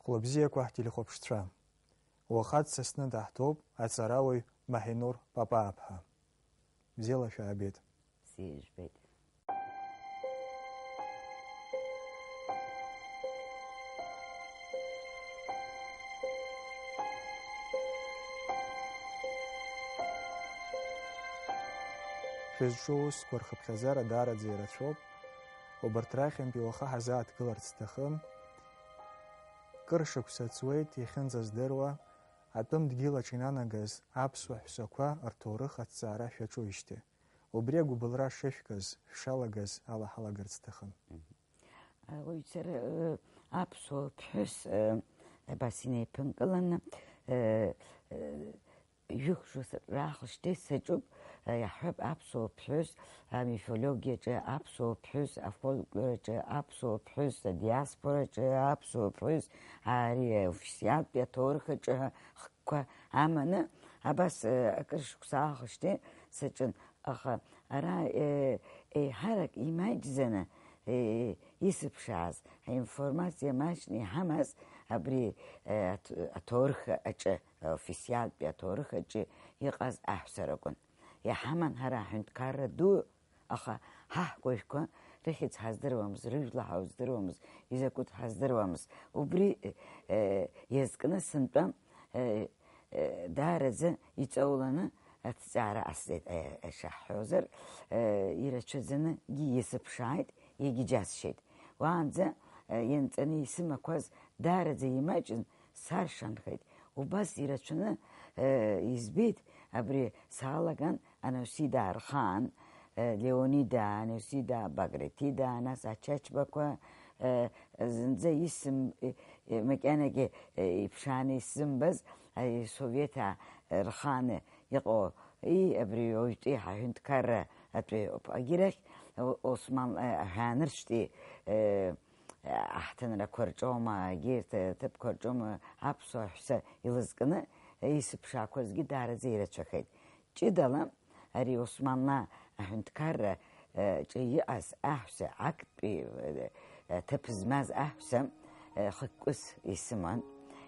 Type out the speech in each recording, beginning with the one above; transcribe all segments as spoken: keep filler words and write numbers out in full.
Хәлыбзиақәа ҳтелехәаԥшцәа. Уаха дсасны даҳҭоуп аҵарауаҩ Маҳинур Папааԥҳа. Бзиала шәаабеит. Бзиа ижәбеит. Шәызҿу усқәа рхыԥхьаӡара даараӡа ирацәоуп. Убарҭ рахьынтәи уаха ҳазааҭгыларц сҭахым. Кыр шықәса ҵуеит иахьынӡаздыруа, атәым дгьыл аҿы инанагаз аԥсуа ҳәсақәа рҭоурых аҭҵаара шәаҿуижьҭеи. Убри агәыбылра шышәкыз, шәшалагаз ала ҳалагарц сҭахын. Уаҩ сара, э, аԥсуа ԥҳәыс, э, абас инеиԥынкыланы, э, э, жәохә-шықәса раахыс шьҭа саҿуп, э, иаҳҳәап, аԥсуа ԥҳәыс, амифологиаҿы аԥсуа ԥҳәыс, афольклораҿы аԥсуа ԥҳәыс, адиаспораҿы аԥсуа ԥҳәыс, ари аофициалтәи аҭоурых аҿы ҳәа хкқәа аманы, абас, э, акыр шықәса аахыс шьҭа саҿын. Аха ара, э, еиҳарак имаҷӡаны, э, исыԥшааз, аинформациа маҷны иҳамаз абри, э, аҭ-, аҭоурых аҿы, аофициалтәи аҭоурых аҿы иҟаз аҳәса ракәын. Иҳаман ҳара аҳәынҭқарра ду, аха ҳаҳкәажәқәа рыхьӡ ҳаздыруамызт, рыжәла ҳаздыруамызт, изакәытә ҳаздыруамызт. Убри, э, иазкны сынтәа, э, э, даараӡа иҵауланы аҭҵаара ҟасҵеит, э, ишаҳҳәозар, э, ирацәаӡаныгьы исыԥшааит, иагьиџьасшьеит. Уаанӡа, э, ианҵаны исымақәаз даараӡа имаҷын, саршанхеит. Убас ирацәаны, э, избеит абри саалаган Аносида Архан, э, Леонида, Аносида, Багратида, нас Ачачбақәа, э, зынӡа исым, э, э, макьанагьы, э, иԥшааны исзымбаз, э, Совет, э, рханы иҟоу, и, абри уаҩтәи ҳаҳәынҭқарра атәы ауп. Агьырахь, О-, Осман, э, аҳәаанырцәтәи, э, аҳҭынрақәа рҿоума, егьырҭ аҭыԥқәа рҿоума аԥсуа ҳәса илызкны исыԥшаақәазгьы даараӡа ирацәахеит. Ҷыдала ари Османлы аҳәынҭқарра, э, ҿы иҟаз аҳәса, актәи, э, ҭыԥ змаз аҳәса, э, хықәкыс исыман.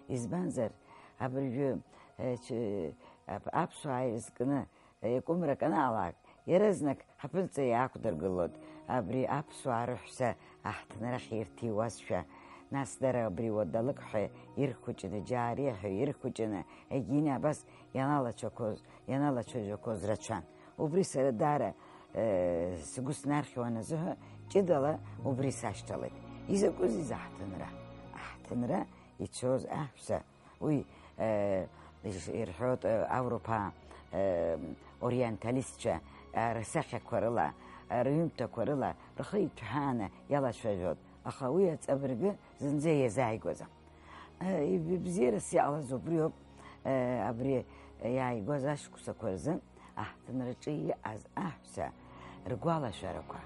Избанзар, абыржәы, э, ч-, ап-, аԥсуаа ирызкны Икәымра канаалак, иаразнак ҳаԥынҵа иаақәдыргылоит. Абри аԥсуаа рыҳәса аҳҭнрахь ирҭиуазшәа, нас дара абри уадалықь ҳәа ирхәыҷны, џьаариа ҳәа ирхәыҷны, егьины абас ианалацәақәоз, ианалацәажәақәоз рацәан. Убри сара даара, э, сгәы снархьуан азыҳәа, ҷыдала убри сашьҭалеит. Изакәызеи аҳҭынра? Аҳҭынра ицоз аҳәса. Уи, э, иш-, ирҳәоит, э, Авропа, э, ориенталистцәа, э, рсахьақәа рыла, э, рҩымҭақәа рыла рхы иҭҳәааны иалацәажәоит, аха уи аҵабыргы зынӡа иазааигәаӡам. Э, иб-, бзиарас иҟалаз убриоуп, э, абри иааигәаз ашықәсақәа рзы аҳҭынраҿы иҟаз аҳәса ргәалашәарақәа,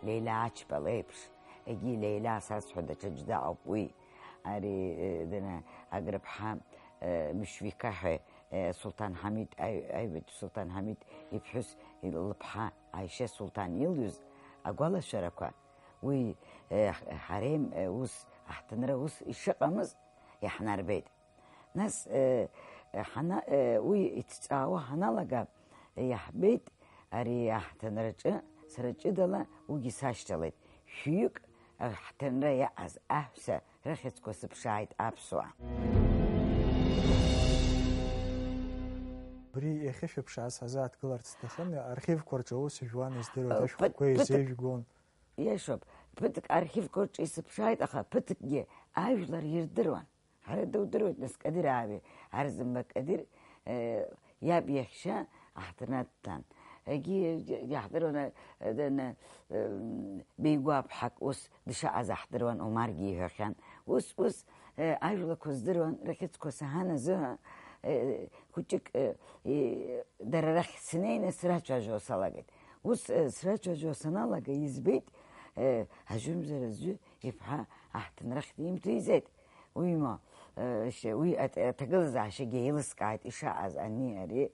Леила Ачба леиԥш, егьи Леила сазҳәо даҽаӡә дыҟоуп уи, ари, э, дана, Агрыԥҳа, э, Мышәвиқа ҳәа, э, Сулҭан Ҳамид, аҩ-, аҩбатәи Сулҭан Ҳамид иԥҳәыс, и-, лыԥҳа Аиша Сулҭан илҩыз агәалашәарақәа, уи, э, ҳ-, ҳарем, э, ус, аҳҭынра ус ишыҟамыз иаҳнарбеит. Нас, э, э, ҳана-, э, уи иҭҵаауа ҳаналага, иаҳбеит, ари аҳҭынраҿы сара ҷыдала уигьы сашьҭалеит. Шәҩык аҳҭынра иаҟаз аҳәса рыхьӡқәа сыԥшааит аԥсуаа. Абри иахьышәыԥшааз ҳазааҭгыларц сҭахын, архивқәа рҿы аус жәуан, издыруеит, Э, ашәҟәқәа ԥыҭ-, ԥыҭ-, еизеижәгон. Иашоуп, ԥыҭк архивқәа рҿы исыԥшааит, аха ԥыҭкгьы ажәлар ирдыруан. Ҳара дудыруеит, нас, Кадираби, Арзамба Кадир, э, иаб иаҳәшьа аҳҭынра дҭан. Егьи иаҳдыруан, э, дана, э, Беигәаԥҳак ус дшаҟаз аҳдыруан, Омаргьы иҳәахьан. Ус, ус, э, ажәлақәа здыруан, рыхьӡқәа саҳан азыҳәа, э, хәыҷык, э, и-, дара рахь снеины срацәажәо салагеит. Ус, э, срацәажәо саналага, избеит, э, ажәымзар аӡәы иԥҳа аҳҭынрахь димҭеиҵеит. Уимоу, э, ш-, уи аҭ-, аҭагылазаашьагьы еилыскааит ишаҟаз ани ари.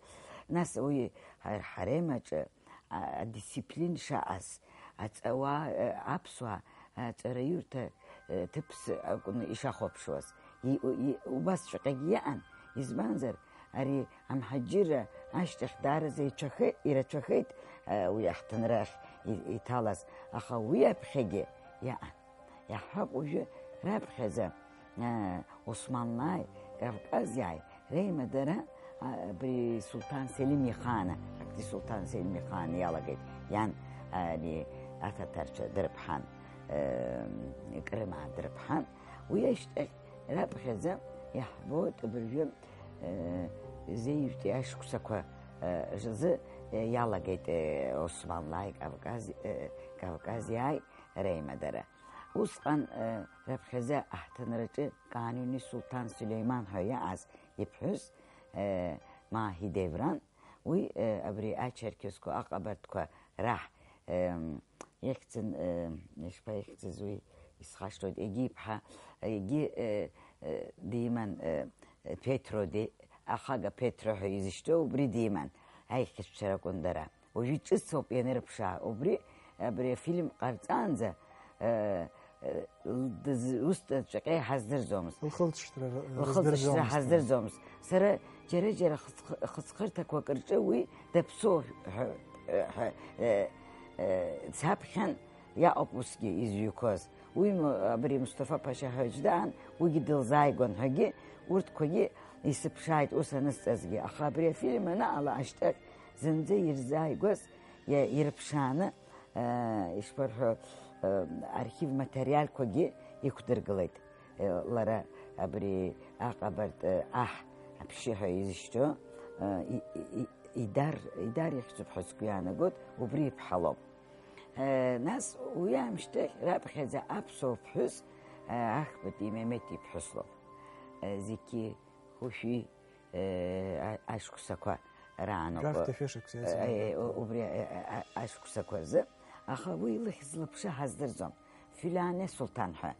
Нас уи ҳар-, ҳарем аҿы, а, адисциплин шаҟаз, аҵауа, э, аԥсуаа, аҵараиурҭа, э, ҭыԥс акәны ишахәаԥшуаз. и-, и-, убасҵәҟьагьы иаан, избанзар, ари амҳаџьырра ашьҭахь даараӡа иҽахе-, ирацәахеит, э, уи аҳҭынрахь и-, иҭалаз, аха уи аԥхьагьы иаан. Иаҳҳәап, уажәы раԥхьаӡа, э, Османлааи Кавказиааи реимадара, а, абри Сулҭан Селим ихааны, Хакти Сулҭан Селим ихааны иалагеит, иан, ари, аҭаҭарцәа дрыԥҳан, э, Крымаа дрыԥҳан. Уи ашьҭахь раԥхьаӡа иаҳбоит абыржәы, э, зеижәтәи ашықәсақәа, э, рзы, э, иалагеит, э, Османлааи Кавказ, э, Кавказиааи реимадара. Усҟан, э, раԥхьаӡа аҳҭынраҿы Кануни Сулҭан Сулеиман ҳәа иааз иԥҳәыс, э, Маҳи Девран, уи, э, абри ачерқьесқәа аҟабарҭқәа раҳ, эм, ихьӡын, э, ишԥаихьӡыз уи, исхашҭуеит, егьи иԥҳа, егьи, э, э, диман, э, Петро ди-, ахага Петро ҳәа изышьҭоу убри диман, аихьӡшьара акәын дара. Уажәы ҿыцоуп ианырԥшаа. Убри, абри афильм ҟарҵаанӡа, э, э, дыз-, ус ҵәаҟьа иҳаздырӡомызт. Лхылҵшьҭра р-, Лхылҵшьҭра рыздырӡомызт. Ҳаздырӡомызт. Сара џьара-џьара хыҵх-, хыҵхырҭақәак рҿы уи даԥсоу ҳәа, ҳәа, э, э, саԥхьан иаҟоуп усгьы изҩқәоз. Уи м-, абри Мусҭафа Ԥашьа ҳәа аӡә даан, уигьы дылзааигәан ҳәагьы, урҭқәагьы исыԥшааит ус анысҵазгьы. Аха абри афильм анаҟала ашьҭахь зынӡа ирзааигәаз иа-, ирыԥшааны, э, ишԥарҳәо, э, архив материалқәагьы иқәдыргылеит. Э, лара абри аҟабарт, э, аҳ аԥшьы ҳәа изышьҭоу, э, и-, и-, и-, Идар, Идар ихьӡуп ҳәа сгәы иаанагоит, убри иԥҳа лоуп. Э, нас уи аамышьҭахь раԥхьаӡа аԥсуа ԥҳәыс, э, Ахбатәи Мемеҭ иԥҳәыс лоуп. Э, зқьи хәышәи, э, а-, ашықәсақәа рааноуп. Жәаф дашәышықәса Э, иаҵанакуеит. э, у-, убри, э, э, а-, ашықәсақәа рзы. Аха уи лыхьӡ-лыԥша ҳаздырӡом. Филиане Сулҭан ҳәа.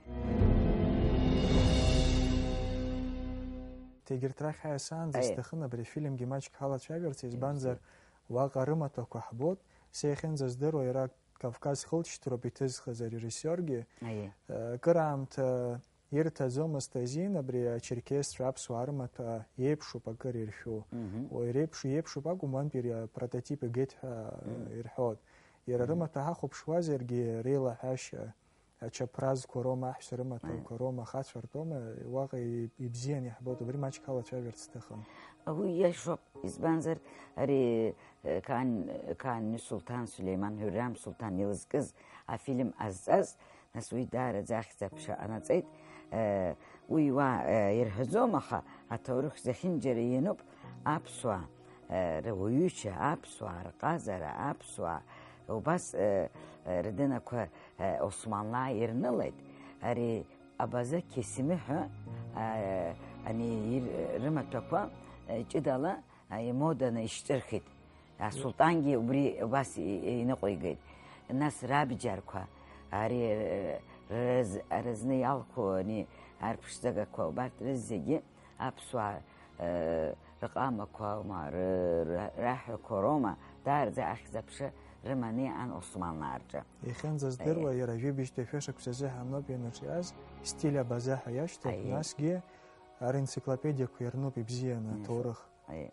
Егьырҭ рахь ҳаиасаанӡа Аиеи. Сҭахын абри афильмгьы маҷк ҳалацәажәарц, избанзар, уаҟа рымаҭәақәа ҳбоит. Са иахьынӡаздыруа, иара Кавказ хылҵшьҭроуп иҭызхыз арежиссиоргьы. Аиеи. Э, кыраамҭа ирҭаӡомызт азин абри ачерқьесцәа аԥсуаа рымаҭәа еиԥшуп акыр иршәу. Мгм. Уи реиԥш, иеиԥшуп акәым, уантәи ари апрототип игеит ҳәа, Мгм. ирҳәоит. Иара Мгм. рымаҭәа ҳахәаԥшуазаргьы, реилаҳәашьа, ачаԥразқәа роума, аҳәса рымаҭәақәа Мгм. роума, ахацәа ртәома, уаҟа и-, ибзиан иаҳбоит, убри маҷк ҳалацәажәарц сҭахын. Уи иашоуп, избанзар, ари, э, Кан-, Кани Сулҭан Сулеиман Ҳәыррам Сулҭан илызкыз афильм ҟазҵаз, нас уи даараӡа ахьӡ-аԥша ҟанаҵеит. Э, уи уа, э, ирҳәаӡом, аха аҭоурых зехьынџьара иануп аԥсуаа, э, руаҩыча, аԥсуаа рҟазара, аԥсуаа убас, э, э, рдинақәа, э, Османлаа ирнылеит. Ари Абаза Кесими ҳәа, э, ани ир-, рымаҭәақәа, э, ҷыдала, э, имоданы ишьҭырхит. Асултангьы убри убас и-, иныҟәигеит. Нас рабџьарқәа, ари, э, рыз-, рызны иалху ани арԥшӡагақәа убарҭ рызегьы аԥсуаа, э, рҟамақәа аума, ры-, ра-, раҳәақәа роума, даараӡа ахьӡ-аԥша рыманы иҟан Османлаа рҿы. Иахьынӡаздыруа, Аиеи. Иара жәибжьтәи шәышықәсазы ҳаноуп ианаҿиаз, стиль Абаза ҳәа иашьҭоуп, Аиеи. Насгьы аренциклопедиақәа ирнуп ибзианы, Мшәа. Аҭоурых. Аиеи.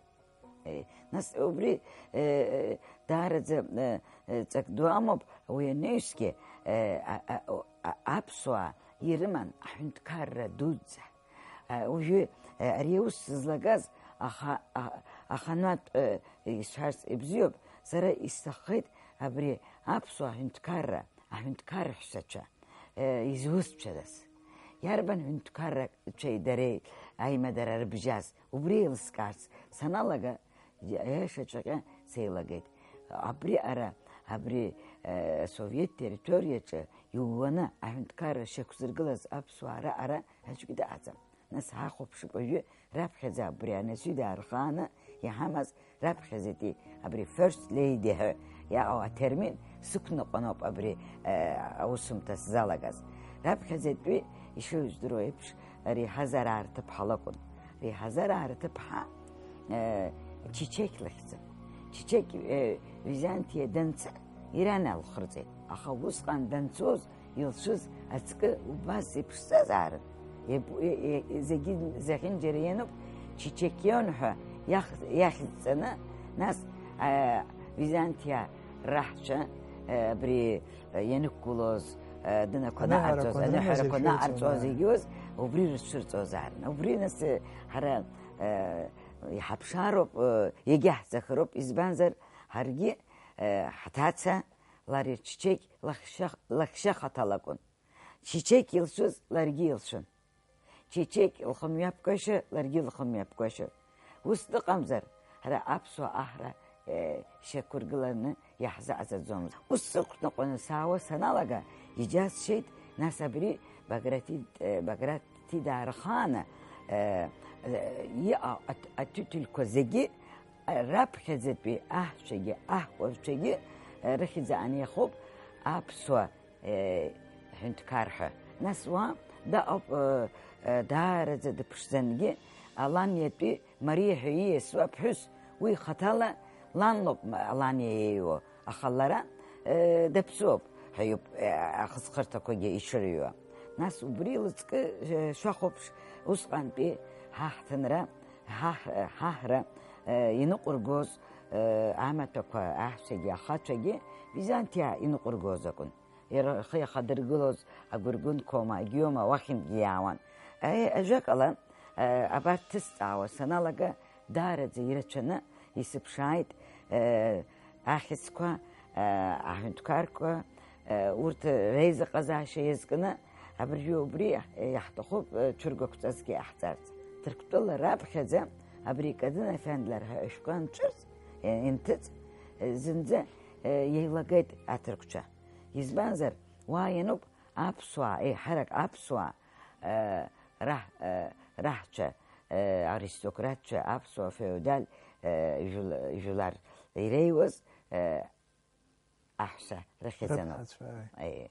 Аиеи. Нас убри, э, э, даараӡа, э, э, ҵак ду амоуп, уи анаҩсгьы, э, а, а, о, а, аԥсуаа ирыман аҳәынҭқарра дуӡӡа. Э, уажәы, э, ари аус сызлагаз, аха, а, аханатә, э, исҳәарц ибзиоуп, сара исҭаххеит абри аԥсуа аҳәынҭқарра, аҳәынҭқарра ҳәсацәа, э, изусҭцәадаз. Иарбан ҳәынҭқаррацәеи дареи аимадара рыбжьаз, убри еилыскаарц саналага, Аиашаҵәҟьа сеилагеит. Абри ара, абри, э, Совет территориаҿы иууаны аҳәынҭқарра шьақәзыргылаз аԥсуаа раҟара аӡәгьы дыҟаӡам. Нас ҳахәаԥшып уажәы раԥхьаӡа абри анацәа даархааны иҳамаз раԥхьаӡатәи абри First Lady ҳәа иаҟоу атермин сықәныҟәаноуп абри, э, аусумҭа сзалагаз. Раԥхьаӡатәи, ишыжәдыруа еиԥш, Реиҳазар Аарҭыԥҳа лакәын. Реиҳазар Аарҭыԥҳа, э, Чечеқь лыхьӡын. Чечеқь, э, Византиа данца, Иран алхырҵеит. Аха усҟан данцоз илшыз ацкы убас иԥшӡазаарын. Иаб-, и-, и-, зегьы, зехьынџьара иануп, Чичекион ҳәа иах-, иахьӡҵаны, нас, а, Византиа раҳцәа, а, абри, а, ианықәгылоз, а, дынақәа Аныҳәарақәа наҟарҵоз, аныҳәарақәа рымазеишәа наҟарҵоз иҵоуан. Егьиуаз, убри рыҽырҵозаарын. Убри нас, а, ҳара, а, иҳаԥшаароуп, а, иагьаҳзахароуп, избанзар, ҳаргьы, а, ҳҭаца Лариа Чичек лаҳәшьа-, лаҳәшьа хаҭа лакәын. Чичек илшәыз ларгьы илшәын. Чичек лхымҩаԥгашьа, ларгьы лхымҩаԥгашьа. Ус дыҟамзар, ҳара аԥсуа аҳра, е, шьақәыргыланы иаҳзааӡаӡомызт. Ус сықәныҟәаны саауа саналага, иџьасшьеит, нас абри Баграти, е, Баграти даархааны, е, е, иҟоу аҭ-, аҭәыҭәлқәа зегьы, е, раԥхьаӡатәи аҳцәагьы аҳкәажәцәагьы, е, рыхьӡ аниахоуп аԥсуа Е, ҳәынҭқар ҳәа. Нас уа даҟоуп, э, э, даараӡа дыԥшӡангьы, Аланиатәи Мариа ҳәа ииасуа аԥҳәыс, уи хаҭала лан лоуп, м-, Аланиа иеиуоу, аха лара, э, даԥсуоуп, ҳәа иоуп, э, ахысхырҭақәагьы ишырыҩуа. Нас убри лыҵкы, э, шәахәаԥш, усҟантәи ҳаҳҭынра, ҳаҳ-, ҳаҳра, э, иныҟәыргоз, э, амаҭәақәа, аҳәсагьы, ахацәагьы Византиа иныҟәыргоз акәын. Иара рхы иахадыргылоз агәыргәынқәоума, агьиоума, уахьынтәгьы иаауан. Аи, ажәакала, э, абарҭ ҭысҵаауа саналага, даараӡа ирацәаны исыԥшааит, э, ахьӡқәа, э, аҳәынҭқарқәа, э, урҭ реизыҟазаашьа иазкны, абыржәы убри иаҳ-, иаҳҭахуп, э, цәыргақәҵазгьы иҟаҳҵарц. Ҭырқәтәыла раԥхьаӡа абри Кадын Ефендлар ҳәа ашәҟәы анҿырц, э, инҭыҵ, э, зынӡа, э, еилагеит аҭырқәцәа. Избанзар, уа иануп аԥсуаа, еиҳарак аԥсуаа, э, раҳ-, э, раҳцәа, э, аристократцәа, аԥсуа феодал, э, жәл-, жәлар иреиуаз, э, аҳәса рыхьӡаноуп. Рыԥҳацәа, ааи. Аиеи.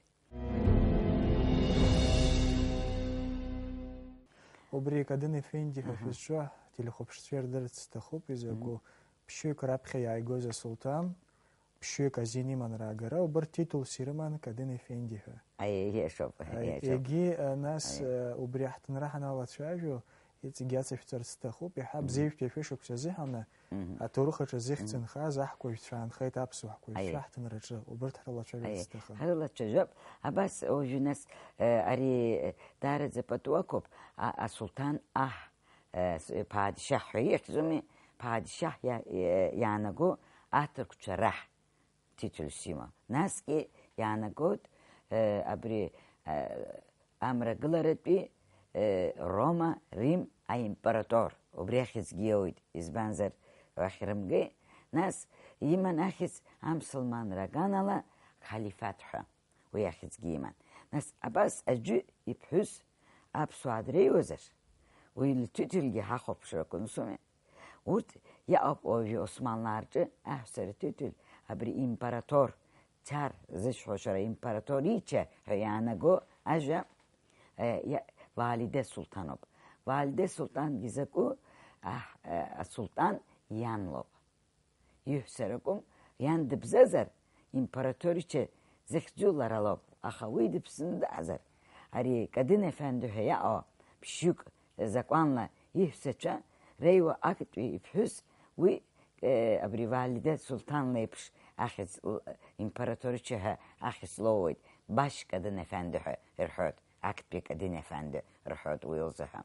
Убри Кадын Ефенди ҳәа Аҳа. Шәызҿу ҳтелехәаԥшцәа ирдырырц сҭахуп, изакәу Мгм. Ԥшьҩык раԥхьа иааигоз асулҭан, ԥшьҩык азин иман раагара, убырҭ титулс ирыман Кадын Ефенди ҳәа. Аиеи, иашоуп, Аи, иашоуп. Егьи, а, нас, Аиеи. А, убри аҳҭынра ҳаналацәажәо, иҵегь иацышәҵарц сҭахуп, иаҳа Мгм. Бзеиҩтәи ашәышықәса азыҳәаны, Мгм. Аҭоурых аҿы зыхьӡ Мгм. Нхаз аҳкәажәцәа аанхеит аԥсуа ҳкәажәцәа Аиеи. Ҳҭынраҿы, убырҭ ҳрылацәажәарц Аиеи. Сҭахын. Ҳрылацәажәап, абас уажәы нас, э, ари, э, даараӡа пату ақәуп, а-, асулҭан аҳ, э, с-, э, ԥаадишьаҳ ҳәа ихьӡуми, ԥаадишьаҳ иа-, э, иаанаго аҭырқәцәа раҳ. Титулс имоу. Насгьы иаанагоит, э, абри, э, амрагыларатәи, э, Рома, Рим аимператор, убри ахьӡгьы иоуеит, избанзар, уахь рымгеи, нас иман ахьӡ амсылманра аганала халифаҭ ҳәа, уи ахьӡгьы иман. Нас абас аӡәы иԥҳәыс аԥсуаа дреиуазар, уи лҭыҭыргьы ҳахәаԥшрақәа нсуми. Урҭ иаауп уажәы Османлаа рҿы аҳәса рҭыҭҩы абри император, цар зышәҳәо шәара императорича ҳәа иаанаго ажәа, э, иа-, Валиде Сулҭаноуп. Валиде Сулҭангьы закәу, аҳ-, э, асулҭан иан лоуп. Иҳәса ракәым, иан дыбзазар, императорича захьӡу лара лоуп, аха уи дыԥсны дыҟазар, ари Кадын Ефенди ҳәа иаҟоу ԥшьҩык закәанла иҳәсацәа реиуа актәи иԥҳәыс, уи, э, абри Валиде Сулҭан леиԥш ахьӡ л-, императорича ҳәа ахьӡ лоуеит, Башь Кадын Ефенди ҳәа ирҳәоит. Актәи Кадын Ефенди рҳәоит уи лзыҳәа.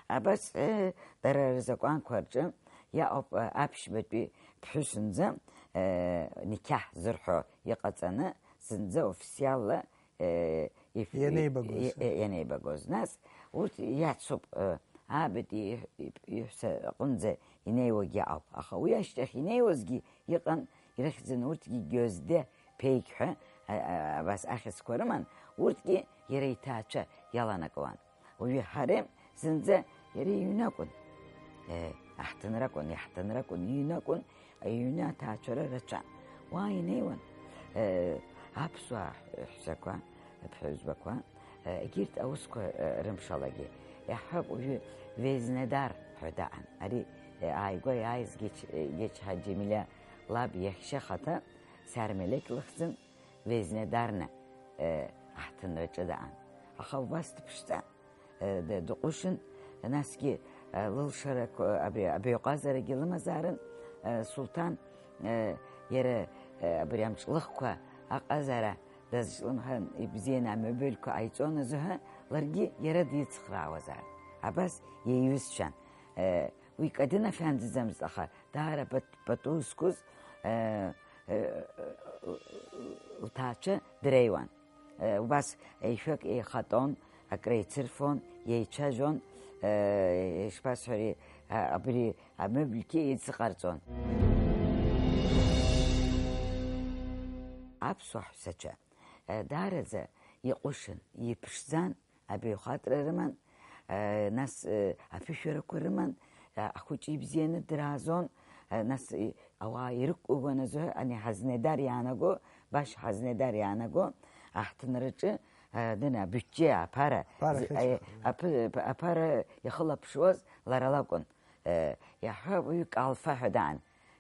Абас, э, дара рзакәанқәа рҿы иаҟоуп, э, аԥшьбатәи ԥҳәысынӡа, э, никьаҳ зырҳәо иҟаҵаны, зынӡа официалла, э, иф-, Ианеибагоз. И-, и-, ианеибагоз. Нас урҭ иацуп, э, аабатәи иҳ-, иҳ-, иҳәса аҟынӡа инеиуагьы ауп. Аха уи ашьҭахь инеиуазгьы иҟан, ирыхьӡын урҭгьы Гиозде Пеигь ҳәа, а, а, абас ахьӡқәа рыман, урҭгьы иара иҭаацәа иаланакуан. Уажәы ҳарем зынӡа иара иҩны акәын. Э, аҳҭынра акәын, иаҳҭынра акәын, иҩны акәын, иҩны аҭаацәара рацәан. Уа инеиуан, э, аԥсуаа ҳәсақәа, ԥҳәызбақәа, э, егьырҭ аусқәа, э, рымшалагьы. Иаҳҳәап, уажәы Везнедар ҳәа даҟан. Ари, э, ааигәа иааиз Геч-, э, Геч Ҳаџьемилиа лаб иаҳәшьа хаҭа Сармелеқь лыхьӡын, Везнедарна, э, аҳҭынраҿы даҟан. Аха убас дыԥшӡан. э, д-, дыҟәышын, насгьы, э, лылшарақәа, абри абаҩҟазарагьы лымазаарын, э, Сулҭан, э, иара, э, абри амҿлыхқәа аҟазара дазҿлымҳан, ибзианы амебелқәа ҟаиҵон азыҳәа, ларгьы иара дицхраауазаарын. Абас иеиҩызцәан. Э, уи Кадына фанӡаӡамызт, аха даара пат-, пату зқәыз, э, э, лҭаацәа дреиуан. Э, убас еишәак еихатәон, акреицырфон, еицәажәон, э, ишԥасҳәари, а, абри амебелгьы еицыҟарҵон. Аԥсуа ҳәсацәа, э, даараӡа иҟәышын, иԥшӡан, абаҩхатәра рыман, э, нас, э, аԥышәарақәа рыман, э, ахәыҷы ибзианы драазон, э, нас, э, ауаа ирықәгәыӷуан азы, ани Ҳазнедар иаанаго, Башь Ҳазнедар иаанаго, аҳҭынраҿы, э, дына, абиуџьеҭ аԥара, Аԥара зи-, ахьыҵәахуа. Э, аԥы-, аԥ-, аԥара иахылаԥшуаз лара лакәын. Э, иаҳҳәап, уи Калфа ҳәа даан.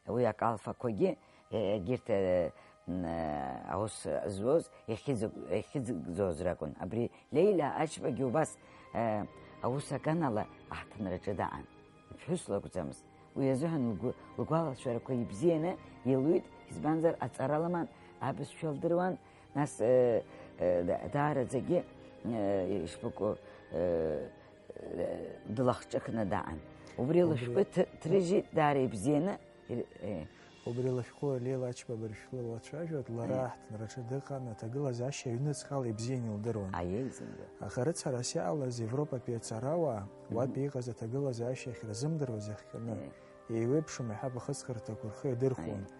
Уи акалфақәагьы, э, егьырҭ, э, м, э, аус зуаз иахьыӡ-, иахьыӡгӡоз ракәын. Абри Леила Ачбагьы убас, э, аус аганала аҳҭынраҿы даан. Иԥҳәыс лакәӡамызт. Уи азыҳәан лгәы, лгәалашәарақәа ибзианы илҩит, избанзар, аҵара лыман, абызшәа лдыруан, нас, э, э, да-, даараӡагьы, э, ишԥыкәу, э, э, длахҿыхны даан. Убри Убри лышәҟәы ҭ-, ҭрыжьит, даара ибзианы, ир-, э. Убри лышәҟәы Леила Ачба абыржәы лацәажәоит, лара Э. аҳҭынраҿы дыҟан, аҭагылазаашьа аҩныҵҟала ибзианы илдыруан. Аиеи, зынӡа. Аха рыцҳарас иаалаз Европатәи аҵарауаа, Мгм. уатәи иҟаз аҭагылазаашьа ахьырзымдыруаз иахҟьаны, Э. еиуеиԥшым еиҳа ахысхырҭақәа рхы иадырхәон. Аиеи.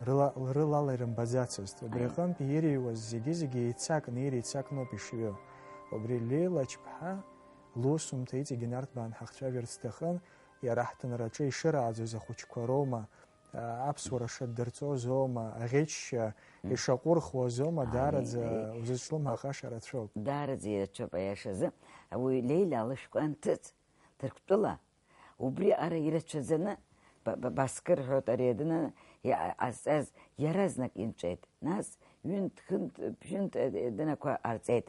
Рыла-, рылала ирымбаӡацызт. Убри Аиеи. аҟынтә ирыҩуаз зегьы-зегьы еицакны, иреицакноуп ишҩы. Убри Леила Ачбҳа лусумҭа иҵегьы нарҭбаан ҳахцәажәарц сҭахын, иара ҳҭынраҿы ишырааӡоз ахәыҷқәа роума, а, аԥсуара шаддырҵозоума, аӷьычшьа Мм. ишаҟәырхуазоума, Аиеи, даараӡа аиеи. узыцәлымҳахаша рацәоуп. Даараӡа ирацәоуп, аиашазы. Уи Леила лышәҟәы анҭыҵ, Ҭырқәтәыла, убри ара ирацәаӡаны ба-, ба-, баскыр ҳәоит ари адәны иа-, ҟазҵаз иаразнак инҵәеит. Нас ҩынтә-хынтә, ԥшьынтә, э, дынақәа ҟарҵеит,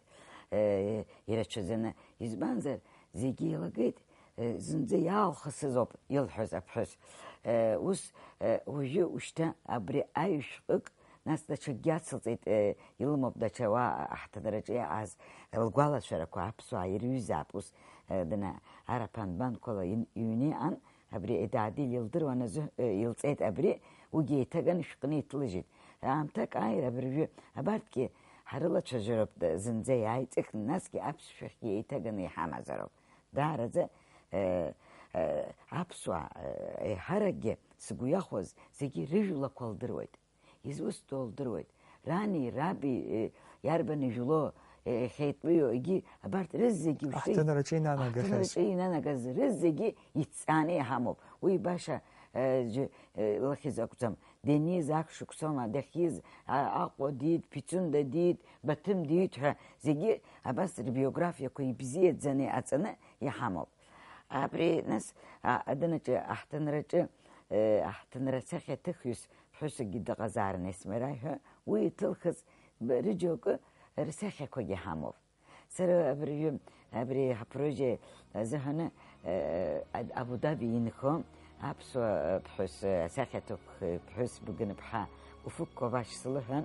э, ирацәаӡаны. Избанзар, зегьы еилагеит, э, зынӡа иаалхысыз ауп илҳәаз аԥҳәыс. Э, ус, э, уажәы ушьҭа абри аҩышәҟәык, нас даҽакгьы ацылҵеит, э, илымоуп даҽа уа аҳҭынраҿы иааз лгәалашәарақәа, аԥсуаа ирҩызаап ус, э, дына, арԥан банқәала ин-, иҩны иҟан, Абри Едадил илдыруан азы, э, илҵеит абри, уигьы еиҭаганы шәҟәны иҭлыжьит. Аамҭак ааир абыржәы, абарҭгьы ҳарылацәажәароуп, д-, зынӡа иааиҵыхны, насгьы аԥсшәахьгьы еиҭаганы иҳамазароуп. Даараӡа, э, э, аԥсуаа, э, еиҳаракгьы сгәы иахәаз зегьы рыжәлақәа лдыруеит. Изусҭоу лдыруеит. Рани, раби, э, иарбан ижәло, э, иахьеитәыҩу, егьи абарҭ рызегьы ушьҭа Аҳҭынраҿы инанагахьаз. Аҳҭынраҿы инанагаз рызегьы иҭҵааны иҳамоуп. Уи баша, э, џьы-, э, лахьыз акәӡам. Даниз ак шықәсома, дахьиз, а-, Аҟәа диит, Пицунда диит, Баҭым диит ҳәа зегьы абас рбиографиақәа ибзиаӡаны иҟаҵаны иҳамоуп. Абри, нас, а, адынаҿы, аҳҭынраҿы, э, аҳҭынра сахьаҭыхҩыс ԥҳәысыкгьы дыҟазаарын Есмера ҳәа, уи иҭылхыз б-, рыџьоукы рсахьақәагьы ҳамоуп. Сара абыржәы, абри ҳапроект азыҳәаны, э, Аб-, Абу-Даби инхо аԥсуа, э, ԥҳәыс, э, асахьаҭыхҩы ԥҳәыс Быгыныԥҳа Уфук Кобаш сылыҳәан,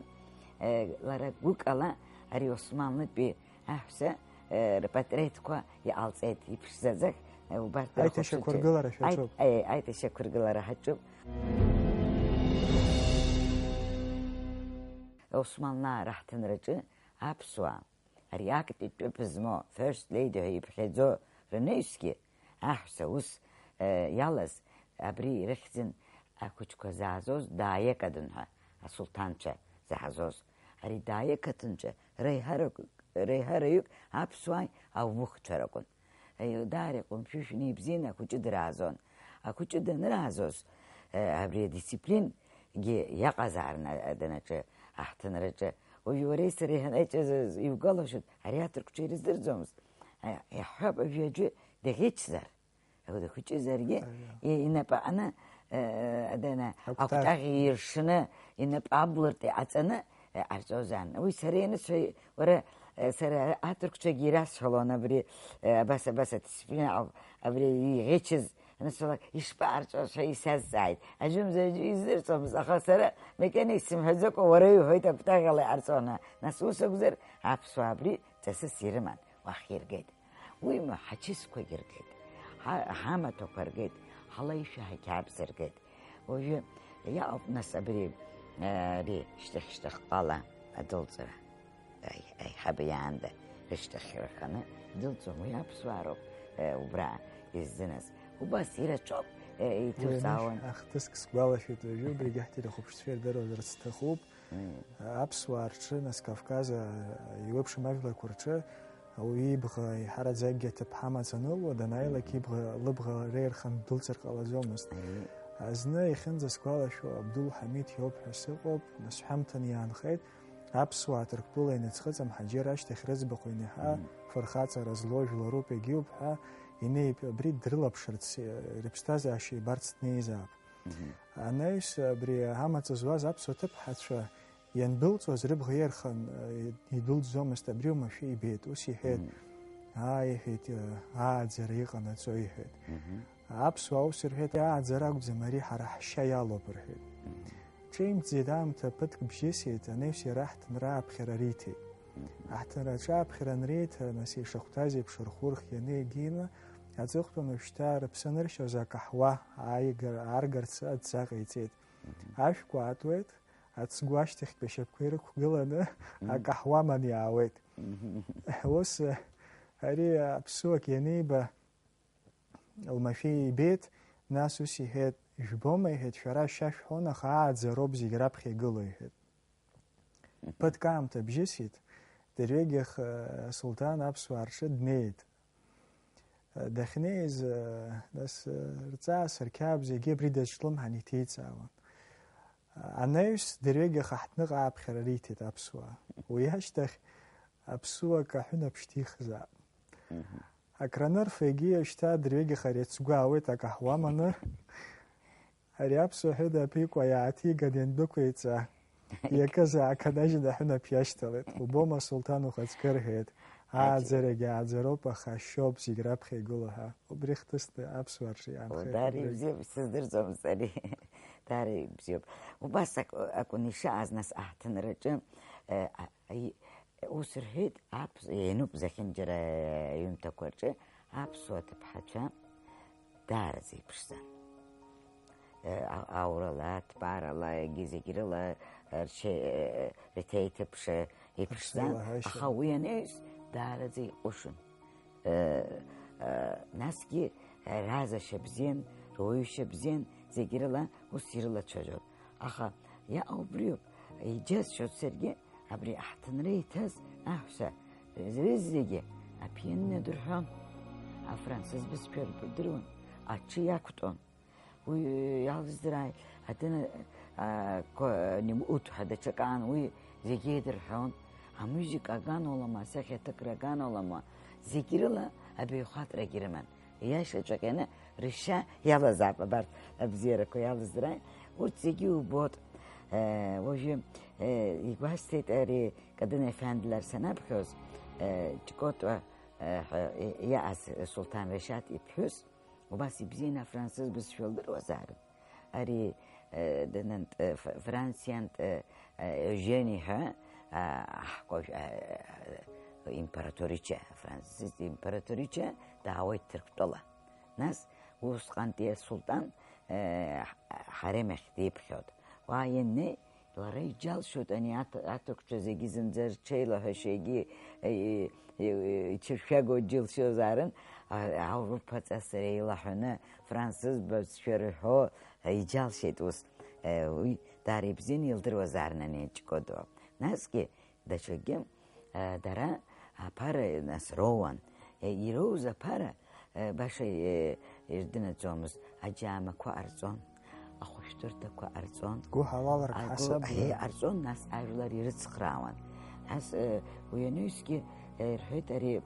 э, лара гәыкала ари Османлытәи аҳәса, э, рпатреҭқәа иҟалҵеит, иԥшӡаӡах, э, убарҭ Аиҭашьақәыргылара рахәаԥшыҩцәа-, шәаҿуп. Аит-, аи-, аиҭашьақәыргылара ҳаҿуп. Османлаа раҳҭынраҿы аԥсуаа, ари актәи ҿыԥ змоу First Lady ҳәа иԥхьаӡо рнаҩсгьы, аҳәса ус, э, иалаз абри ирыхьӡын, ахәыҷқәа заазоз Дааиа Қадын ҳәа асулҭанцәа заазоз. Ари Дааиа Қадынцәа реиҳарак-, реиҳараҩык аԥсуааи аумыхцәа ракәын. Э, даара иҟәымшәышәны ибзианы ахәыҷы драазон. Ахәыҷы данраазоз, э, абри адисциплингьы иаҟазаарын адынаҿы, аҳҭынраҿы. Уажәы уареи сареи ҳанаиҿаз, иугәалашәоит, ари аҭырқәцәа ирыздырӡомызт. Э, иаҳҳәап, уажәы аӡәы даӷьычзар. Дхәыҷызаргьы, Аиа. и-, инапы аҟны, э, адәы ана, Акәтаӷь. акәтаӷь ииршны, инапы аблыртә иҟаҵаны, э, ҟарҵозаарын. Уи сара ианысҳәа, уара, Сара аҭырқәцәагьы ирасҳәалон абри, абас, абас адисциплина ауп, абри иӷьычыз анысҳәалак, ишԥаарҵәоз ҳәа исазҵааит. Аӡәымзар аӡәы издырӡомызт, аха сара макьана исымҳәаӡакәа уара иуҳәоит, акәтаӷьала иҟарҵон ҳәа. Нас ус акәзар, аԥсуаа абри ҵасыс ирыман, уахь иргеит. Уимоу, ҳачысқәагь ргеит, ҳа-, ҳамаҭәақәа ргеит, ҳлеишәа ҳақьабз ргеит. Уажәы иаауп, нас, абри, ари шьҭахь-шьҭахьҟала адәылҵра. Аи-, аиҳабы иаанда рышьҭахь рханы идәылҵуан, уи аԥсуаа роуп, э, убра иззыназ. Убас ирацәоуп, э, уи иҭуҵаауан. Анышә ахҭыск сгәалашәеит уажәы, убригьы ҳтелехәаԥшцәа ирдыруазар сҭахуп. Мм. Аԥсуаа рҿы, нас, Кавказ, а, еиуеиԥшым ажәларқәа рҿы ауаҩы ибӷа еиҳараӡакгьы аҭыԥҳа амаҵ анылуа, данааилак ибӷа, лыбӷа реирхан ддәылҵыр ҟалаӡомызт. Мм. Зны, иахьынӡасгәалашәо, Абдул Ҳамид иоуп ҳәа сыҟоуп, нас ҳәамҭан иаанхеит, аԥсуаа Ҭырқәтәыла ианацхыҵ, амҳаџьыр ашьҭахь рыӡбахә ианиаҳа, мм, фырхаҵара злоу жәларуп, егьиуп ҳәа инеип, абри дрылаԥшырц, э, рыԥсҭазаашьа ибарц днеизаап. Мгм. Анаҩс абри амаҵ зуаз аԥсуа ҭыԥҳацәа иандәылҵуаз, рыбӷа иархан, э, идәылҵӡомызт, абри уамашәа ибеит. Ус иҳәеит, мгм, аа, иҳәеит, э, ааӡара иҟанаҵо, иҳәеит. Мгм. Аԥсуаа ус рҳәеит, ааӡара акәӡам, ари ҳара ҳшьа иалоуп, рҳәеит. Мгм. Ҿимҭӡеит, аамҭа ԥыҭк бжьысит, анаҩс иара ҳҭынра аԥхьара риҭеит. Мгм. Аҳҭынраҿы аԥхьара анриҭа, нас ишахәҭаз еиԥш рхәы рхианы иагьины, аҵыхәтәан уажәшьҭа рыԥсы аныршьоз акаҳуа ааигар-, ааргарц адҵа ҟаиҵеит. Мгм. Ашәқәа аатуеит, ацгәы ашьҭахьтәи ашьапқәа ирықәгыланы, мгм, акаҳуа аманы иаауеит. Мгм. Ус, ари аԥсуак ианиба, лмашәа ибеит, нас ус иҳәеит, жәбома, иҳәеит, шәара ашьа шәҳәон, аха ааӡароуп зегь раԥхьа игылоу, иҳәеит. Мгм. Ԥыҭк аамҭа бжьысит, дырҩегьых, э, асулҭан аԥсуаа рҿы днеит. Э, дахьнеиз, э, нас, э, рҵас, рқьабз, егьи абри дазҿлымҳан иҭеиҵаауан. Анаҩс дырҩегьых аҳҭныҟа ааԥхьара риҭеит аԥсуаа. Уи ашьҭахь аԥсуак аҳәынаԥшь ҭихзаап. Мгм. Акранырфа егьи шьҭа дырҩегьых ари ацгәы аауеит акаҳуа аманы. Ари аԥсуа ҳәынаԥ икәа иааҭиган иандәықәиҵа, иакыз ааканажьын аҳәынаԥ иашьҭалеит. Убома, асулҭан ухаҵкы рҳәеит. Ааӡарагьы ааӡароуп, аха ашьоуп зегь раԥхьа игылоу ҳәа. Убри хҭысны аԥсуаа рҿы иаанхеит. Даара ибзиоуп, сыздырӡомызт ари. Даара ибзиоуп. Убас ак-, акәын ишааз, нас, аҳҭынраҿы, э, а-, и-, ус рҳәеит, аԥс-, иануп зехьынџьара аҩымҭақәа рҿы аԥсуа ҭыԥҳацәа даараӡа иԥшӡан. Э, а-, аурала, ҭбаарала, егьи зегь рыла рҽеи-, э, рҭеиҭыԥш иԥшӡан, аха уи анаҩс даараӡа иҟәышын. Э, э, насгьы, э, разашьа бзиан, руаҩышьа бзиан, зегь рыла ус ирылацәажәон. Аха иаҟа убриоуп, иџьасшьоит саргьы, абри аҳҭынра иҭаз аҳәса зегьы аԥианина дырҳәон, афранцыз бызшәа рдыруан, аҽы иақәтәон. Уи иалыздырааит, адына, а, ко-, нимут ҳәа даҽакаан уи зегьы еидырҳәон. Амузыка аганолама, асахьаҭыхра аганолама, зегь рыла абаҩхатәрагьы рыман. Иашаҵәҟьаны рышьа иалазаап абарҭ абзиарақәа иалыздырааит. Урҭ зегьы убоит. Э, уажәы, э, игәасҭеит ари Кадына ефендлар санаԥхьоз, э, Ҷкотуа, э, ҳәа, э, иааз Сулҭан Рашьаҭ иԥҳәыс. Убас ибзианы афранцыз бызшәа лдыруазаарын. Ари, э, данынтә, э, Ф-, Франциантә, э, э, Ежени ҳәа, а, аҳкәажә, а, а, императорича, афранцыз императорича даауеит Ҭырқәтәыла. Нас усҟантәи асултан, э, ҳ-, ҳарем ахь диԥхьоит. Уа ианнеи, лара иџьалшьоит ани аҭ-, аҭырқәцәа зегьы зынӡа рҽеилаҳәашьа егьи, э, э, э, ицәыршәаго џьылшьозаарын, а-, аурыԥ аҵасра еилаҳәаны, францыз бызшәа рҳәо, э, иџьалшьеит ус. Э, уи даара ибзианы илдыруазаарын ани Ҷкодуа. Насгьы даҽакгьы, э, дара аԥара нас роуан. Э, ироуз аԥара, э, баша, э, ирдынаӡомызт, аџьаамақәа ҟарҵон, ахәышәтәырҭақәа ҟарҵон. Гәыҳалалрак агәы, ҳасабла. Э, ҟарҵон, нас ажәлар ирыцхраауан. Нас, э, уи анаҩсгьы, э, рҳәеит, ари,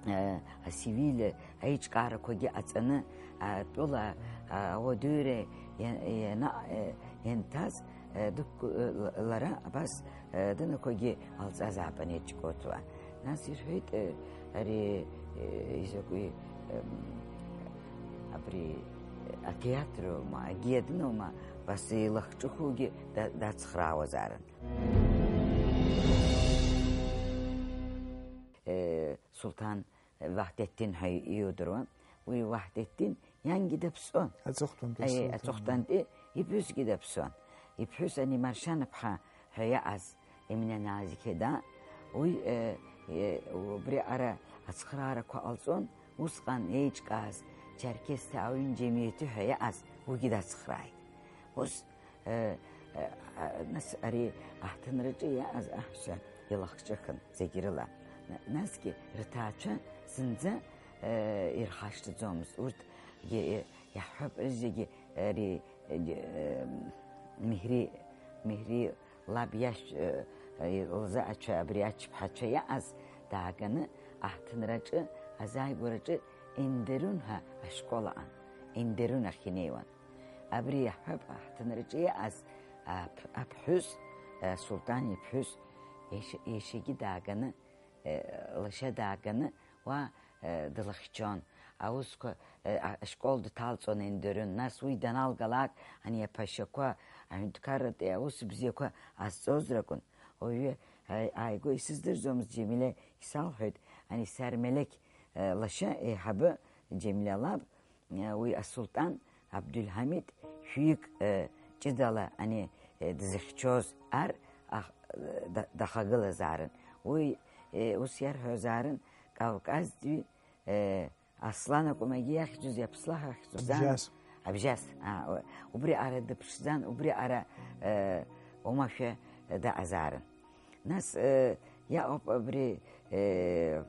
э, асивиль аиҿкаарақәагьы ҟаҵаны, атәыла, а, ауадаҩра иа-, иана-, э, ианҭаз, э, дықә-, э, лара абас, э, дынақәагьы ҟалҵазаап ани Ҷкодуа. Нас ирҳәеит, э, ари, э, изакәи, эм, абри, э, атеатроума, агьиадноума, бас илахҿыхугьы да-, дацхраауазаарын. Э, Сулҭан Ваҳдеттин ҳәа иудыруан, уи Ваҳдеттин иангьы даԥсуан. Аҵыхәтәантәи Аи, асулҭан. Аҵыхәтәантәи иԥҳәысгьы даԥсуан. Иԥҳәыс ани Маршьанаԥҳа ҳәа иаҟаз Емина Назиқьеда, уи, э, э, убри аҟара ацхраарақәа ҟалҵон, усҟан еиҿкааз Чарқьесҭа аҩын џьамиети ҳәа иаҟаз уигьы дацхрааит. Ус, э, э, а, нас ари аҳҭынраҿы иаҟаз аҳәса илахҿыхын зегь рыла. На-, насгьы рҭаацәа зынӡа, э, ирхашҭӡомызт. Урҭгьы, э, иаҳҳәап, зегьы ари, э, э, Миҳри, Миҳри лаб иашь, э, э, лзаачәа абри ачԥҳацәа иаҟаз дааганы аҳҭынраҿы, азааигәараҿы Ендерун ҳәа ашкол аҟан. Ендерун ахь инеиуан. Абри иаҳҳәап, аҳҭынраҿы иаҟаз аԥ-, аԥҳәыс, э, Сулҭан иԥҳәыс, иашьа-, иашьагьы дааганы, э, лашьа дааганы, уа, э, дылахьчон. Аусқәа, э, а-, ашкол дҭалҵон Ендерун. Нас уи даналгалак, ани аԥашьақәа, аҳәынҭқарратәи аус бзиақәа азҵоз ракәын. Уаҩы, ааи-, ааигәа исыздырӡомызт, Џьемиле исалҳәеит, ани Сармелеқь, э, лашьа еиҳабы Џьемиле лаб, уи асултан Абдулҳамид шәҩык, э, ҷыдала ани, э, дзыхьчоз ар ах-, э, да-, дахагылазаарын. Уи, э, ус иарҳәозаарын, Кавказтәи, э, Аслан акәымагьы иахьӡыз, иаԥслаҳа ахьӡуӡан. Абжьас. Абжьас, аа, у-, убри аҟара дыԥшӡан, убри аҟара, э, оумашәа даҟазаарын. Нас, э, иаҟоуп абри, э,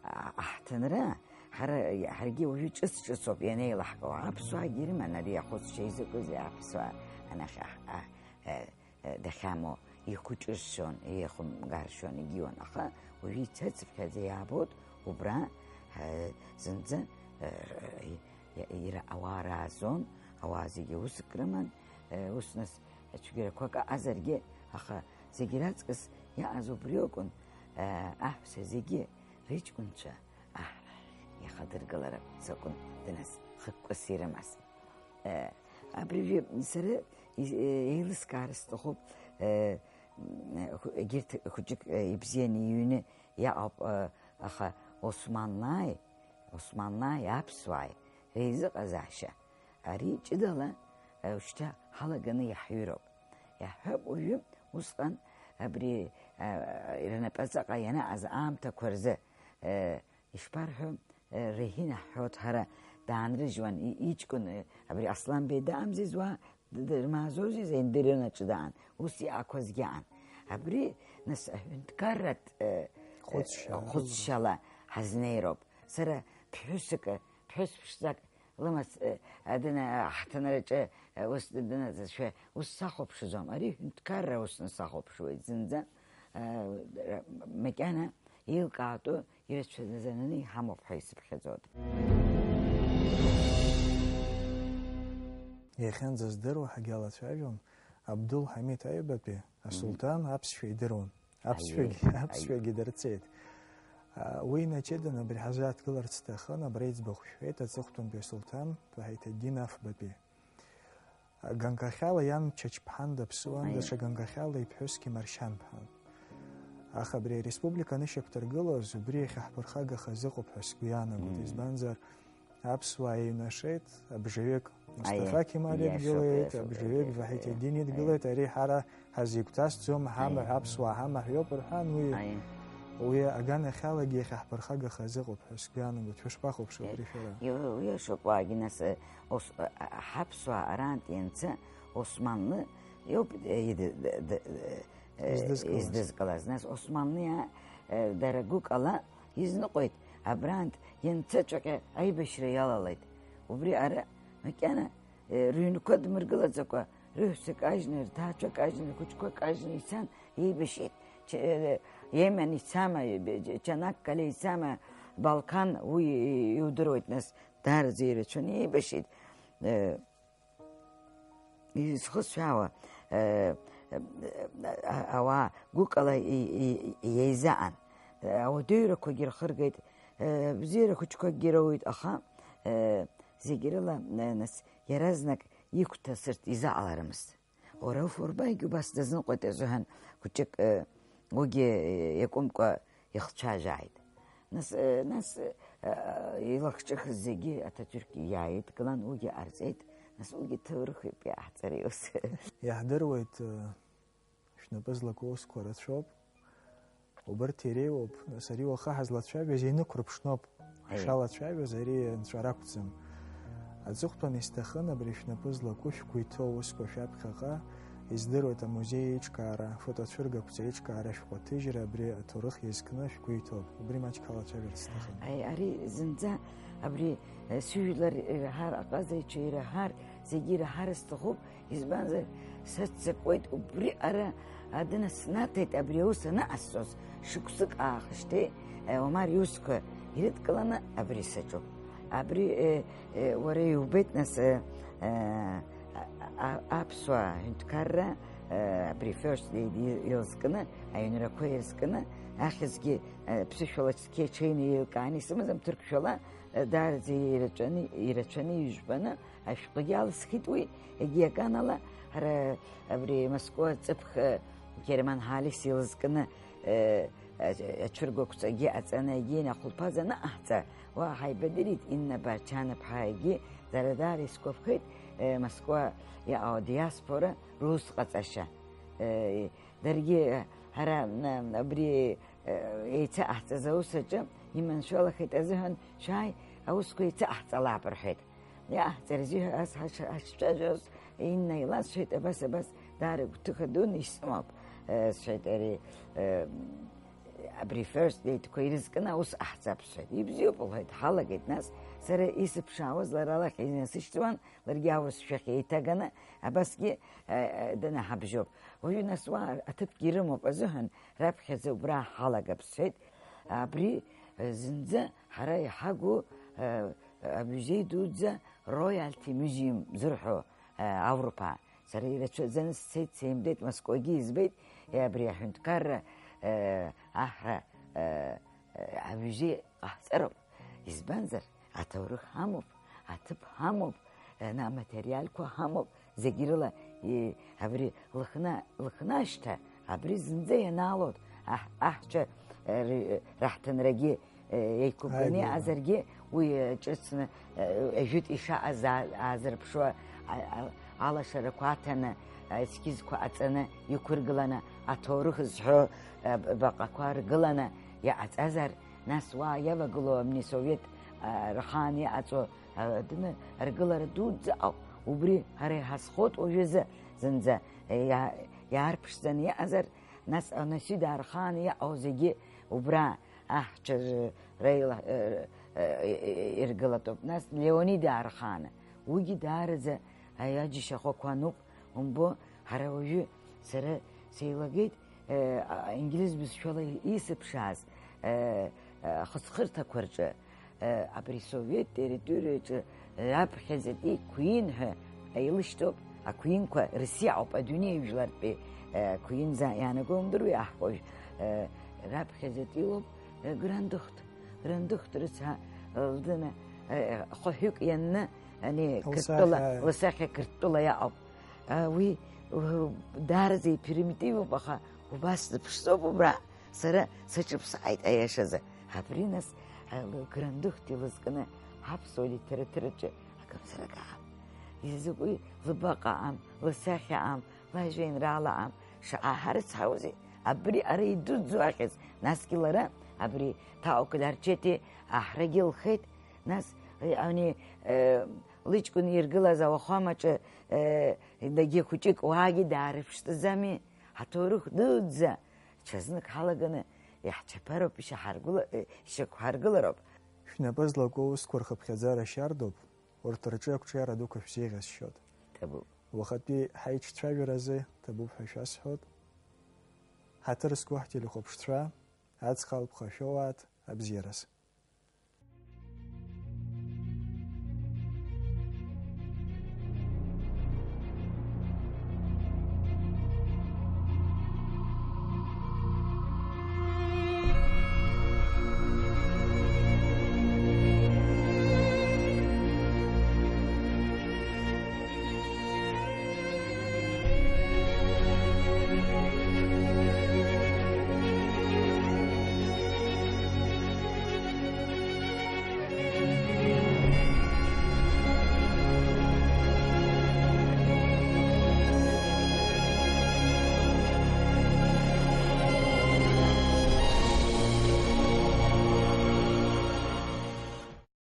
а-, аҳҭынра, ҳара, ҳаргьы уажәы ҿыц-ҿыцоуп ианеилаҳкаауа. Аԥсуаагьы ирыман ари ахәыцшьа, изакәызеи аԥсуаа анахь аҳ-, а-, э, э, дахьамоу ихәыҷыршьон, ихәымгаршьон, егьиуан. Аха уажәы ицацыԥхьаӡа иаабоит убра, э, зынӡа, э, и-, и-, ира-, ауаа раазон, ауаа зегьы уск рыман, э, ус нас цәгьарақәак аҟазаргьы, аха зегь раҵкыс иаҟаз убри акәын, э, аҳәса зегьы рыҷкәынцәа аҳ-, иахадыргылара закәын дназ хықәкыс ирымаз. Э, абыржәы сара и-, э, еилыскаар сҭахуп, э, м, ху-, егьырҭ хәыҷык, э, ибзианы иҩны иаҟоуп, э, аха Османлааи, Османлааи аԥсуааи реизыҟазаашьа ари ҷыдала, э, шьҭа ҳалаганы иаҳҩыроуп. Иаҳҳәап, уажәы усҟан абри, э, рнапаҵаҟа ианаҟаз аамҭақәа рзы, э, ишԥарҳәо, э, Регина ҳҳәоит ҳара, даанрыжьуан, и-, иҷкәын, э, абри Асланбеи даамзиз уа, д-, дырмааӡозиз, Ендерионаҿы даан, ус иаақәазгьы аан. Абри, нас, аҳәынҭқарратә, э, Хәыцшьа. Э, хәыцшьала ҳазнеироуп. Сара ԥҳәысык, ԥҳәыс ԥшӡак лымац, э, адына, аҳҭынраҿы, э, ус дынаӡазшәа, ус сахәаԥшӡом. Ари ҳәынҭқарра усны сахәаԥшуеит зынӡа, э, макьана еилкаатәу ирацәаӡаны иҳамоуп ҳәа исыԥхьаӡоит. Иахьанӡа здыруа ҳагьалацәажәон Абдул Ҳамид аҩбатәи асулҭан аԥсшәа идыруан. Аԥсшәагьы, аиеи, аԥсшәагьы дырҵеит. А, уи инаҷыданы абри ҳазааҭгыларц сҭахын, абра иӡбахә шәҳәеит, аҵыхәтәантәи асулҭан Ваҳиҭеддин Афбатәи. Ганкахьала иан Чачԥҳан даԥсуан, аиеи, даҽа ганкахьала иԥҳәысгьы Маршьанԥҳан. Аха абри ареспублика анышьақәдыргылоз, убри иахьаҳԥырхагахаз ыҟоуп ҳәа сгәы иаанагоит, мм, избанзар, аԥсуаа еиҩнашеит, абжаҩык Мусҭафа, аиеи, Қьемал иашоуп, идгылеит, иашоуп, абжаҩык иашоуп, Ваҳиҭеддин, аиеи, идгылеит, аиеи, ари ҳара ҳазигәҭасӡом, ҳамаҳә, аиеи, аԥсуаа ҳамаҳә иоуп рҳәан, уи, аиеи, уи аганахьалагьы иахьаҳԥырхагахаз ыҟоуп ҳәа сгәы иаанагоит. Шәышԥахәаԥшуеи абри шәара? Иу-, иашоуп, уаагьы нас, э, ос-, э, ҳаԥсуаа арантә ианцы Османлы иоуп, э, иды-, д-, д-, э, издызкылаз. Издызкылаз. Нас Османлы иа-, э, дара гәыкала изныҟәеит, абрантә ианцаҵәҟьа аибашьра иалалеит. Убри ара макьана, э, рыҩнқәа дмыргылаӡакәа, рыҳәса кажьны, рҭаацәа кажьны, рхәыҷқәа кажьны ицан, еибашьит. Ч-, э, Иемен ицама, э, Чанаккале ицама, Балқан, уи иудыруеит, нас, даараӡа ирацәаны еибашьит. Э, изхысҳәаауа, э, э, а-, ауаа гәыкала и-, и-, еизаҟан. Ауадаҩрақәагьы рхыргеит, э, бзиара хәыҷқәакгьы роуит, аха, э, зегь рыла, э, нас, иаразнак игәҭасыртә изаҟаларымызт. Уара уфурбагьы убас дазныҟәеит азыҳәан хәыҷык, э, уигьы, э, иакәымкәа ихцәажәааит. Нас, э, нас, э, илахҿыхыз зегьы Аҭатәырқь иааидкылан, уигьы ҟарҵеит, нас уигьы ҭоурыхҩык иааҳҵар иус. Иаҳдыруеит, э, шәнапы злаку аусқәа рацәоуп. Убырҭ иреиуоуп, нас ари уаха ҳазлацәажәаз инықәрыԥшноуп. Аиеи. Ҳшалацәажәоз ари нҵәара акәӡам. Аҵыхәтәан исҭахын абри шәнапы злаку шәгәы иҭоу аусқәа шәаԥхьаҟа издыруеит амузеи аиҿкаара, афотоцәыргақәҵа аиҿкаара, ашәҟәы аҭыжьра абри аҭоурых иазкны шәгәы иҭоуп. Убри маҷк ҳалацәажәарц сҭахын. Аи, ари зынӡа абри, э, сыжәлар ираҳар, аҟазаҩцәа ираҳар, зегьы ираҳар сҭахуп. Избанзар, саццакуеит убри ара адәы снаҭеит, абри аус анаҟасҵоз, шықәсык аахижьҭеи, э, Омар иусқәа ирыдкыланы абри саҿуп. Абри, э, э, уара иубеит, нас, э, э, а-, а-, аԥсуа ҳәынҭқарра, э, абри First Lady илзкны, аҩнрақәа ирызкны, ахьӡгьы, э, ԥсышәала цқьа ҽеины еилкааны исымаӡам, ҭырқәшәала, э, даараӡа ирацәаны, ирацәаны ижәпаны, ашәҟәгьы алысхит уи, егьи аганала, ҳара абри Москва ҵыԥх, э, Герман Ҳалис илызкны, э, ач-, ачыргәақәҵагьы аҵаны, егьи ахәылԥаз анаҟаҳҵа, уа ҳаибадырит Инна Барчана-ԥҳа, егьи дара даара исгәаԥхеит, э, Москва иҟоу адиаспора рус ҟаҵашьа. Э, даргьы, э, ҳара, м, абри, э, еицаҟаҳҵаз аус аҿы иманшәалахеит азыҳәан, шәааи, аусқәа еицаҟаҳҵалап, рҳәеит. Иаҳҵарызеи ҳәа ас ҳаш-, ҳашцәажәоз, Инна иласҳәеит, абас, абас, даара гәҭыха дуны исымоуп, э, сҳәеит, ари, э, абри First Lady-қәа ирызкны аус ҟаҳҵап, сҳәеит. Ибзиоуп, лҳәеит, ҳалагеит, нас, сара исыԥшаауаз лара лахь инасышьҭуан, ларгьы аурысшәахь еиҭаганы, абасгьы, э, э, днаҳабжьоуп. Уажәы, нас, уа аҭыԥгьы ирымоуп азыҳәан, раԥхьаӡа убра ҳалагап, сҳәеит. Абри, э, зынӡа ҳара иҳагу, э, амузеи дуӡӡа Royalty Museum зырҳәо, э, Авропа. Сара ирацәаӡаны сцеит, сеимдеит, Москвагьы избеит, э, абри аҳәынҭқарра, э, аҳра, э, э, амузеи ҟаҳҵароуп. Избанзар, аҭоурых ҳамоуп, аҭыԥ ҳамоуп, э, на-, аматериалқәа ҳамоуп, зегь рыла, э, абри Лыхна-, Лыхнашьҭа, абри зынӡа ианаалоит, аҳ-, аҳцәа, э, р-, раҳҭынрагьы, э, еиқәыббаны Ааигәара. Иҟазаргьы, уи, э, ҿыцны, э, ажәытә ишаҟаз аа-, аазырԥшуа, а-, а-, алашарақәа аҭаны, аескизқәа ҟаҵаны, иқәыргыланы, аҭоурых зҳәо, э, б-, баҟақәа ргыланы иҟаҵазар, нас уа иавагылоу абни Совет, а, рхаан иҟаҵоу, а, адәны аргылара дуӡӡа ауп. Убри ҳара иҳазхоит уажәазы зынӡа, э, иа-, иаарԥшӡаны иҟазар, нас Анасида архаан иҟоу зегьы убра аҳцәа р-, реила-, э, э, э, иргылатәуп. Нас Леонида архааны, уигьы даараӡа аиаџьашьахәақәа ануп, умбо, ҳара уажәы сара сеилагеит, э, а, инглиз бызшәала исыԥшааз, э, э, ахысхырҭақәа рҿы, э, абри Совет территориаҿы раԥхьаӡатәи Queen ҳәа еилышьҭоуп, ақәинқәа рыси ауп адунеи жәлартәи, э, Queen за иаанаго умдыруеи аҳкәажә, э, раԥхьаӡатәи лоуп, э, Грандыхт, Грандыхт рыцҳа, э, лдына, э, хәаҳәык ианны, ани, Лсахьа. Қырҭтәыла, лсахьа Қырҭтәыла иаҟоуп. А, уи, у, даараӡа ипермитивуп, аха убас зыԥшӡоуп убра. Сара саҿыԥсааит аиашазы. Абри нас, а, Грандыхт илызкны аԥсуа литератураҿы акымзарак аҟам. Изакәи лыбаҟа аҟам, лсахьа аҟам, лажәеинраала аҟам. Шаҟа ҳарыцҳаузеи? Абри ара идуӡӡоу ахьӡ. Насгьы лара абри Тао Кларчети аҳрагьы лхеит. Нас, э, ани, э, лыҷкәын иргылаз ауахәамаҿы, э, дагьы хәыҷык уаагьы даарыԥштәӡами? Ҳаҭоурых дуӡӡа ҽазнык ҳалаганы иаҳчаԥароуп, ишьақәҳаргыла-, э, ишьақәҳаргылароуп. Шәнапы злаку аусқәа рхыԥхьаӡара шьардоуп, урҭ рҿы ақәҿиара дуқәа шәзеиӷьасшьоит. Ҭабуп. Уахатәи ҳаиҿцәажәаразы ҭабуп ҳәа шәасҳәоит. Ҳаҭыр зқәу ҳтелехәаԥшцәа, аҵх алԥха шәоуааит, абзиараз.